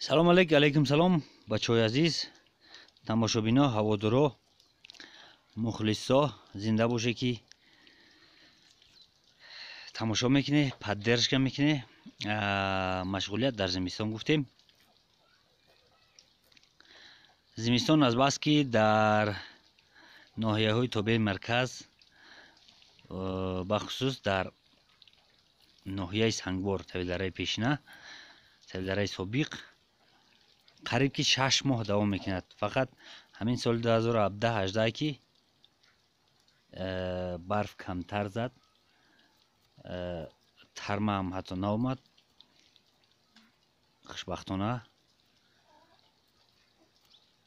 Салом алейк, алейкум салом, бачаҳои азиз, тамошобино, ҳаводоро, мухлисо, зинда боше ки тамошо мекунӣ, поддержка мекунӣ. Машғулият дар зимистон гуфтем. Зимистон аз бас ки дар ноҳияҳои тобеи марказ, бахусус дар ноҳияи Сангвор, Тавилдараи пешина, Тавилдараи собиқ, қариб ки 6 моҳ давом мекунад. Фақат ҳамин соли 2017-18 ки барф камтар зад, тарма ҳам ҳатто наомад. Хушбахтона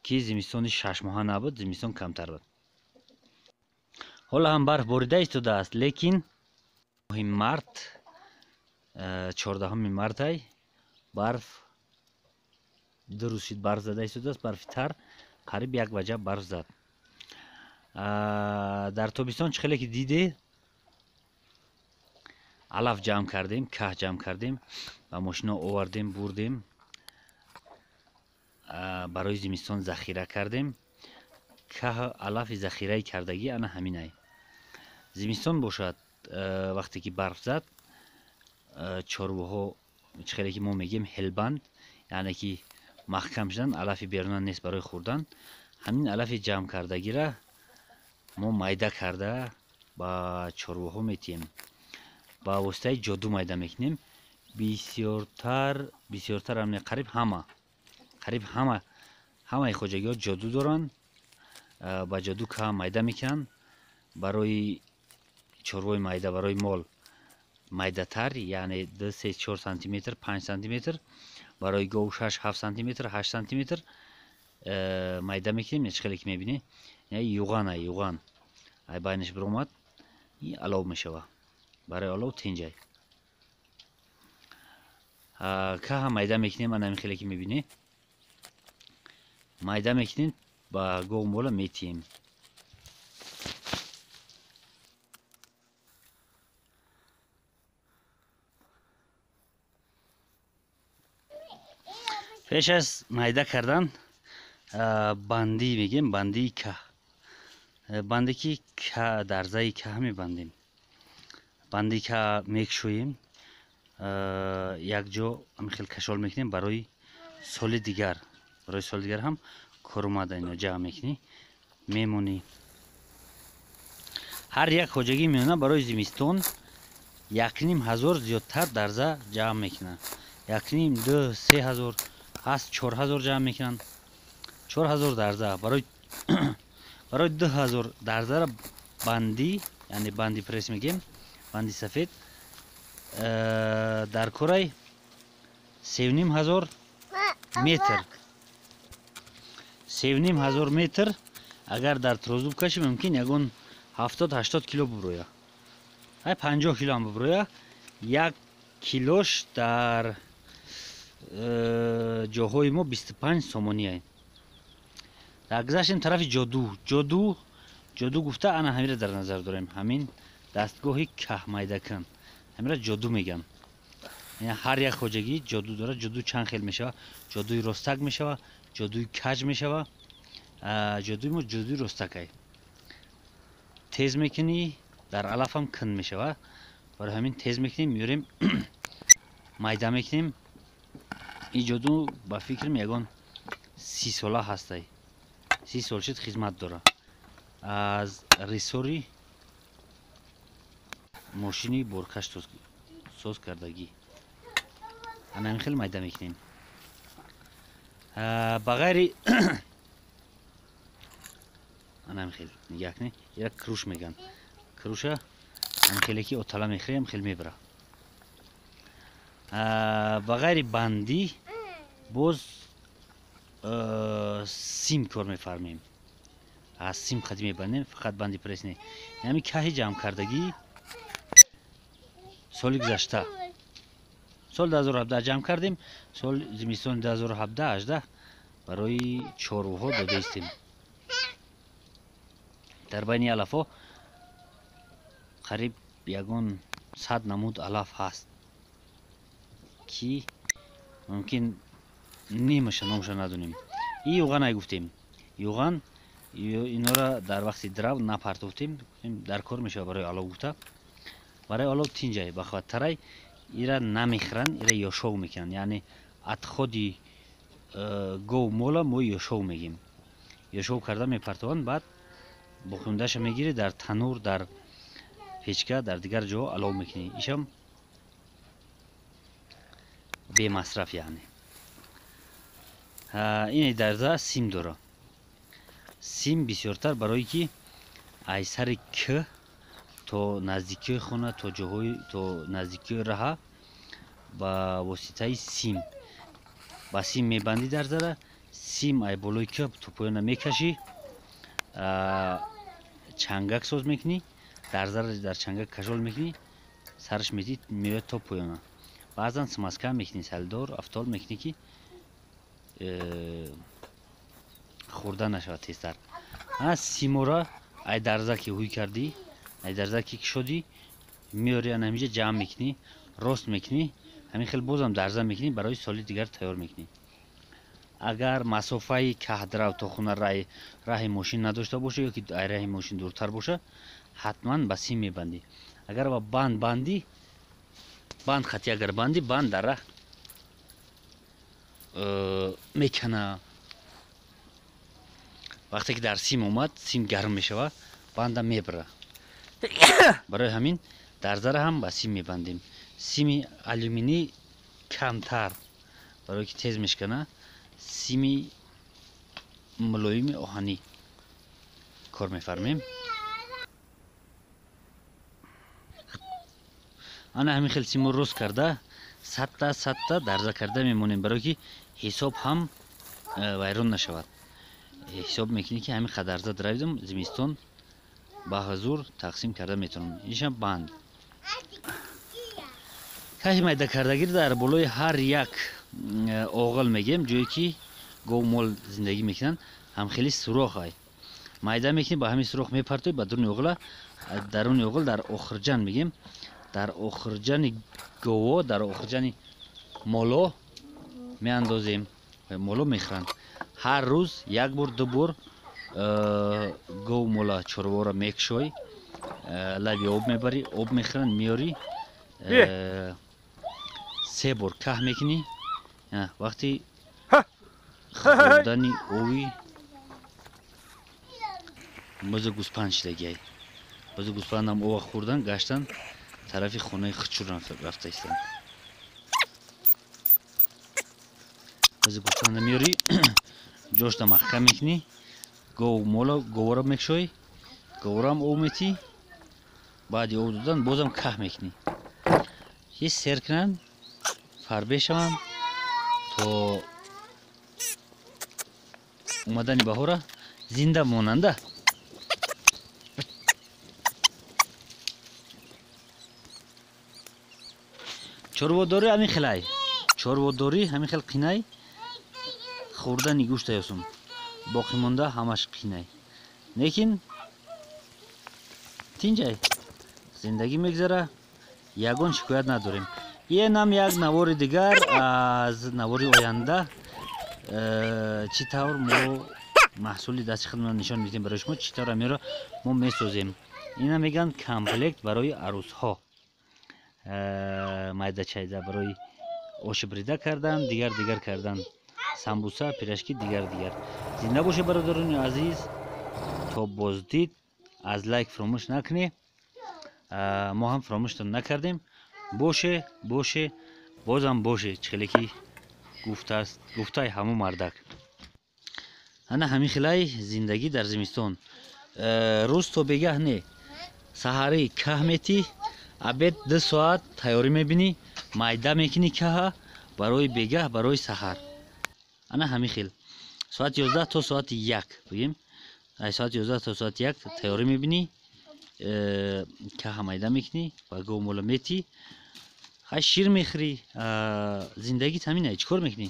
ки зимистони 6 моҳа набуд, зимистон камтар буд. Ҳоло ҳам барф борида истодааст, лекин моҳи март, 14 мартай барф ду рӯз шид барф зада истодааст, барфи тар, қариб як ваҷаб барф зад. Дар тобистон чӣ хеле ки диде, алаф ҷамъ кардем, каҳ ҷамъ кардем, ба мошино овардем, бурдем, барои зимистон захира кардем. Каҳ алафи захираи кардагӣ ана ҳаминай. Зимистон бошад, вақте ки барф зад, чорвоҳо чӣ хеле ки мо мегӯем ҳелбанд, яъне ки маҳкам шудан, алафи беруна нест барои хӯрдан. Ҳамин алафи ҷамъ кардагира мо майда карда ба чорвоҳо метиҳем. Ба воситаи ҷоду майда мекунем. Бисёртар ҳам не, қариб ҳама, қариб ҳама, ҳамаи хоҷагиҳо ҷоду доранд. Ба ҷоду кам майда мекунанд. Барои чорвои майда, барои мол майдатар, яъне 2, 3, 4 сантиметр, 5 сантиметр, барои гов 6, 7 сантиметр, 8 сантиметр майда мекунем. Чӣ хеле ки мебинӣ, юған ай, юған ай байнаш биромад, алов мешава. Барои олов тинҷай. Каҳа майда мекунем, ана ҳамин хеле ки мебинӣ, майда мекунем, ба гов мола метиҳем. Пеш аз майда кардан бандӣ мегӯем, бандии каҳ, банде ки дарзаи каҳ мебандем. Банди каҳ мекушоем, якҷо ҳамин хел кашол мекунем барои соли дигар. Барои соли дигар ҳам коромада ино ҷамъ мекунӣ, мемонӣ. Ҳар як хоҷагии миёна барои зимистон 1500 зиёдтар дарза ҷамъ мекунанд. 1,5, 2, 3 ҳазор ҳаст, 4000 ҷамъ мекунанд. 4000 дарза барои 2000 дарзара бандӣ, яъне банди пресс мегӯем, банди сафед, дар корай 3500 метр. 3500 метр агар дар трозуб кашӣ, мумкин ягон 70-80 кило буброя. Ай 50 кило ҳам буброя. Як килош дар ҷоҳои мо 25 сомонӣ. Дар гузаштем тарафи ҷоду. Ҷоду, ҷоду гуфта ана ҳамира дар назар дорем. Ҳамин дастгоҳи каҳмайдакун. Ҳамира ҷоду мегӯянд. Ҳар як хоҷагӣ ҷоду дорад. Ҷоду чанд хел мешава? Ҷодуи ростак мешава, ҷодуи каҷ мешава. Ҷодуи мо ҷодуи ростакай. Тез мекунӣ, дар алафам кун мешава. Барои ҳамин тез мекунем, меорем, майда мекунем. Ин ҷоду ба фикрам ягон 30 сола ҳастай. 30 сол шуд хизмат дора. Аз ресори мошини боркаш соз кардагӣ. Ана ҳамин хел майда мекунем. Ба ғайри ана ҳамин хел нигоҳ кунед, ира круш мегӯянд. Круша ҳамин хеле ки отала мехӯрем, хел мебара. Ба ғайри бандӣ боз сим кор мефармем. Аз сим қадӣ мебандем, фақат банди пресс не. Ҳамин каҳи ҷамъ кардагӣ соли гузашта, соли 2017 ҷамъ кардем, соли зимистони 2017-18 барои чорвоҳо додаистем. Дар байни алафҳо қариб ягон 100 намуд алаф ҳаст ки мумкин Нимаша номша надонем. И юғанай гуфтем. Юған инора дар вақти драв напартофтем, дар кор мешава барои алов гуфта. Барои алов тинҷай бахваттарай, ира намехӯранд, ира ёшов мекунанд. Яъне отходи гов мола мо ёшов мегем. Ёшов карда мепартованд, баъд боқимондаша мегирӣ дар танур, дар печка, дар дигар ҷо алов мекунӣ. Ишам бемасраф яъне. Ин дарза сим дора. Сим бисёртар барое ки ай сари к то наздикиҳои хона, то ҷоҳои, то наздикиҳои раҳа ба воситаи сим. Ба сим мебандӣ дарзара, сим ай болои к то поёна мекашӣ, чангак соз мекунӣ, дарзара дар чангак кашол мекунӣ, сараш метӣ меояд то поёна. Баъзан смазка мекунӣ, салдор, афтол мекунӣ ки хӯрда нашавад тезтар. Симора ай дарза ки ҳуй кардӣ, ай дарза ки кушодӣ, меёрӣ ана ҳаминҷа ҷамъ мекунӣ, рост мекунӣ, ҳамин хел бозам дарза мекунӣ, барои соли дигар тайёр мекунӣ. Агар масофаи каҳдрав то хона раҳи мошин надошта боша ё ки ай раҳи мошин дуртар боша, ҳатман ба сим мебандӣ. Агар ба банд бандӣ, банд хати агар бандӣ, банд дар раҳ мекана. Вақте ки дар сим омад, сим гарм мешава, банда мебара. Барои ҳамин дарзара ҳам ба сим мебандем. Сими алюминӣ камтар, барое ки тез мешкана, сими мулоими оҳанӣ кор мефармем. Ана ҳамин хел симо рост карда, садта садта дарза карда мемонем, барое ки ҳисоб ҳам вайрон нашавад. Ҳисоб мекунӣ ки ҳамин қадар дарза даравидам, зимистон ба ҳузур тақсим карда метавонам. Иншам банд. Каҳи майда кардагир дар болои ҳар як оғил мегем, ҷое ки гов мол зиндагӣ мекунанд, ҳам хеле сурох ай. Майда мекунӣ, ба ҳамин сурох мепартоӣ ба дуруни оғила, даруни оғил дар охирҷан мегем, дар охирҷани гово, дар охирҷани моло меандозем. Моло мехӯранд. Ҳар рӯз як бор, ду бор гов мола чорвора мекушоӣ, лаби об мебарӣ, об мехӯранд, меёрӣ, се бор каҳ мекунӣ. Вақти хӯрдани ови бозу гӯспанд шидагиай. Бозу гӯспандам ова хӯрдан, гаштан тарафи хонаи худшур рафта истанд. Бозу гӯспанда меёрӣ, ҷошта маҳкам мекунӣ, гов мола говора мекушоӣ, говорам об метӣ, баъди об додан бозам каҳ мекунӣ. Ҳис сер кунанд, фарбе шаванд то омадани баҳора зинда монанда. Чорводорӣ ҳамин хелай. Чорводорӣ ҳамин хел қинай. Хӯрдани гӯшта ёсум. Боқимонда ҳамаш қинай. Лекин тинҷай. Зиндагӣ мегзара, ягон шикоят надорем. Инам як навори дигар аз навори оянда чӣ тавр мо маҳсули дасти худмон нишон медиҳем барои шумо, чӣ тавр амиро мо месозем. Ина мегӯянд комплект барои арӯсҳо. Майда чайда барои оши брида кардан, дигар дигар кардан, самбуса, пирашки, дигар дигар. Зинда бошед бародарони азиз, то боздид. Аз лайк фаромӯш накунед. Мо ҳам фаромӯштон накардем. Боше, боше, бозам боше, чӣ хеле ки гуфтааст, гуфтаи ҳамун мардак. Ана ҳамин хелай зиндагӣ дар зимистон. Рӯз то бегаҳ не. Саҳарӣ каҳ метӣ, обед 2 соат тайёрӣ мебинӣ, майда мекунӣ каҳа барои бегаҳ, барои саҳар. Ана ҳамин хел. Соати 11 то соати 1 бигем. Ай соати 11 то соати 1 тайёрӣ мебинӣ, каҳа майда мекунӣ, ба гов мола метӣ, хай шир мехӯрӣ. Зиндагит ҳамин ай, чӣ кор мекунӣ?